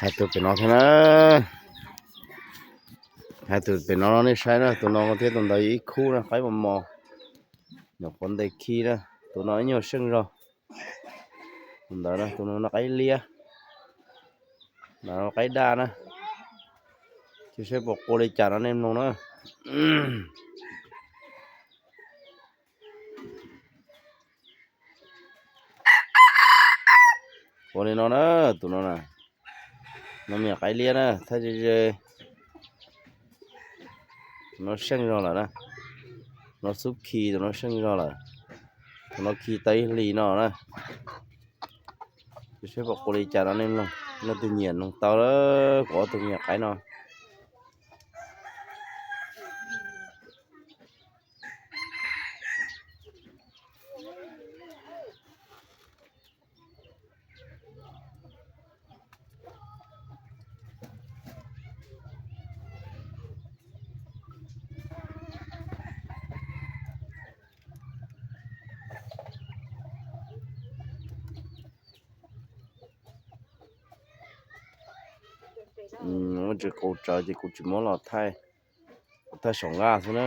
Hais tus pem no thiab na. Hais tus pem no nej saib na, tus no thiab tus ntawd ib khub na, qaib mos mos, nyuam qhuav ntes khi na. Tus no ib nyuag seej zog. Tus ntawd na, tus no qaib liab, ntawd qaib daj na. Cia saib puas qua li cas no nej mloog na. Ua li no na, tus no na, no me nyuam qaib liab na, thaj ze ze. Tus no seej zog lawm na, no xub khi, tus no seej zog lawm. Tus no khi tau ib hlis no na. Cia saib puas qua li cas no nej mloog, leej twg nyiam mloog tau, kuv ob tug me nyuam qaib no. Muab tsis qus tsawv ces kuv tsis muab los thaij, kuv thaij saum nqaj xwb na.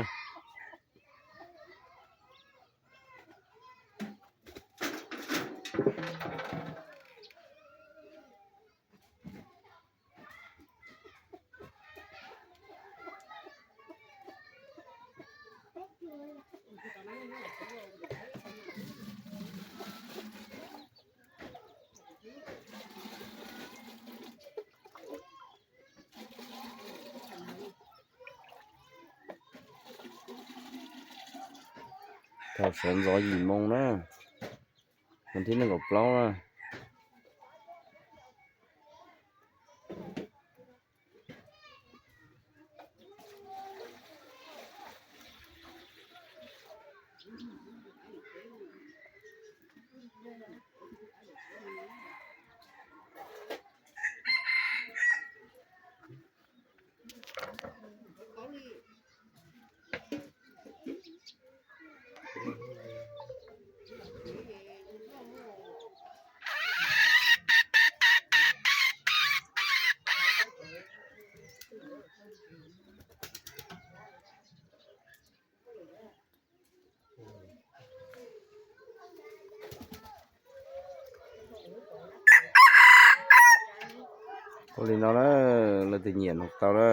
Thaum sawv ntxov yim moo na, hnub tim nees nkaum plaub na. Ua li no na, leej twg nyiam mloog tau na.